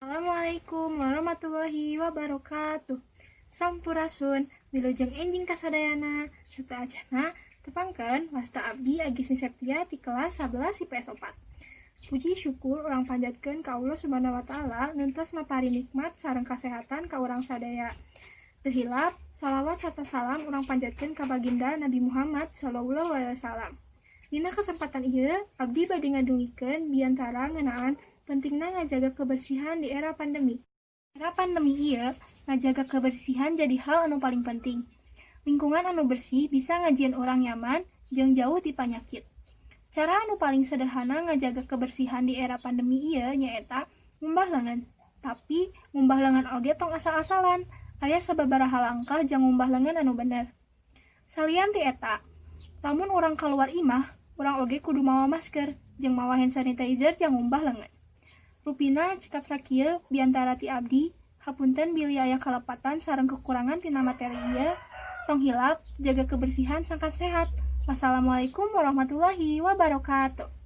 Assalamualaikum warahmatullahi wabarakatuh. Sampurasun, wilujeng enjing kasadayana. Sateuacanna tepangkeun, wasta abdi Agis Septia ti kelas 11 IPS 4. Puji syukur urang panjatkeun ka Allah Subhanahu wa Taala nu tos maparin nikmat sareng kasehatan ka urang sadaya. Teu hilap, sholawat serta salam urang panjatkeun ka baginda Nabi Muhammad Shallallahu Alaihi Wasallam. Dina kesempatan ieu, abdi bade ngadugikeun biantara ngeunaan pentingna ngajaga kebersihan di era pandemi. Era pandemi ieu, ngajaga kebersihan jadi hal anu paling penting. Lingkungan anu bersih bisa ngajieun urang nyaman jeung jauh ti panyakit. Cara anu paling sederhana ngajaga kebersihan di era pandemi ieu nyaeta ngumbah leungeun. Tapi ngumbah leungeun oge tong asal-asalan, aya sababaraha langkah jang ngumbah leungeun anu bener. Salian ti eta, lamun urang kaluar imah, urang oge kudu mawa masker jeung mawa hand sanitizer jang ngumbah leungeun. Rupina cekap sakieu biantara ti abdi, hapunten bilih aya kalepatan sareng kekurangan tina materi ieu. Tong hilap, jaga kebersihan sangkan sehat. Wassalamualaikum warahmatullahi wabarakatuh.